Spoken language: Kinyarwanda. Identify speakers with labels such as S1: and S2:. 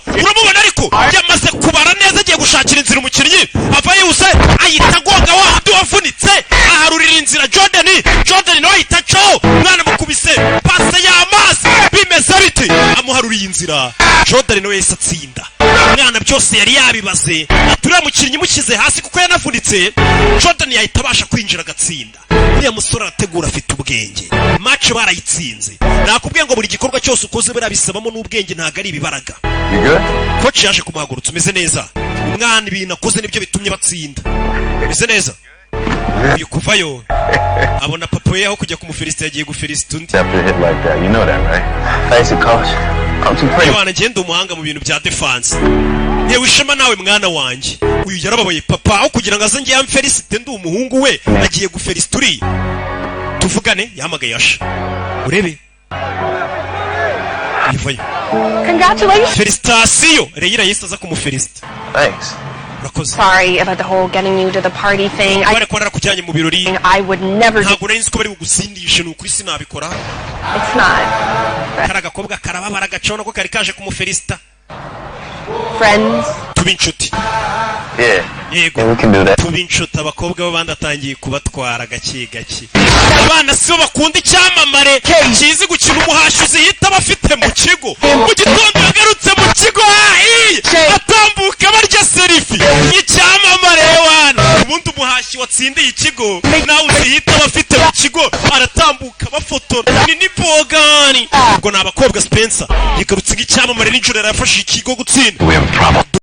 S1: Avayo, uramubona, ariko yamaze kubara neza, agiye gushakira inzira umukinnyi. Ava yihuse, ahita agonga wa wundi wavunitse, aharurira inzira Jordan. Jordan nawe ahita acaho. Mwana mukubise pase y'amazi, bimeze biti? Amuharuriye inzira, Jordan nawe yahise atsinda. Umwana byose yari yabibaze, ati uriya mukinnyi mushyize hasi kuko yanavunitse, Jordan yahita abasha kwinjira agatsinda. Uriya musore arategura, afite ubwenge. Match barayitsinze. Nakubwiye ngo buri gikorwa cyose ukoze buriya bisabamo n'ubwenge, ntabwo ari ibibaraga.
S2: You good?
S1: Coach yaje kumuhagurutsa. Umeze neza? Umwana ibintu akoze nibyo bitumye batsinda. Umeze neza? Uyu kuvayo abona papa we, aho kujya kumufelisita yagiye gufelisita undi.
S2: After a hit like that, you know that, right? Thanks, coach. I'm too pretty.
S1: Mwana, ngenda umuhanga mu bintu bya defense. Yewe, ishema nawe mwana wanjye. Uyu yarababaye, papa aho kugira ngo aze ngiye amfelisite ndi umuhungu we, agiye gufelisita uriya. Tuvugane, yahamagaye Asha, urebe yivayo.
S3: Congratulations.
S1: Félicitations. Reyira yahise aza kumufelisita.
S2: Thanks.
S1: Urakoze.
S3: Sorry about the whole getting you to the party thing. I,
S1: Kubera ko narakujyanye mu birori.
S3: I would never do.
S1: Ntabwo nari nzi ko bari bugusindishe, ni ukuri sinabikora.
S3: It's not.
S1: Kari agakobwa karababara, gacona ko kari kaje kumufelisita.
S3: Friends.
S1: Tuba inshuti?
S2: Yeah.
S1: Yego.
S2: Yeah, we can do that.
S1: Tuba inshuti. Abakobwa b'abandi atangiye kubatwara gake gake. Abana sibo bakunda icyamamare kizi gukina. Umuhashi uzihita bafite mu kigo. Mu gitondo yagarutse mu kigo hahiye, atambuka barya selfie icyamamare wana. Ubundi umuhashi watsindiye ikigo nawe uzihita abafite mu kigo, aratambuka bafotora ni nipogani. Ubwo ni abakobwa. Spencer yagarutse nk'icyamamare nijoro, yarafashije ikigo gutsinda.
S2: We have a problem.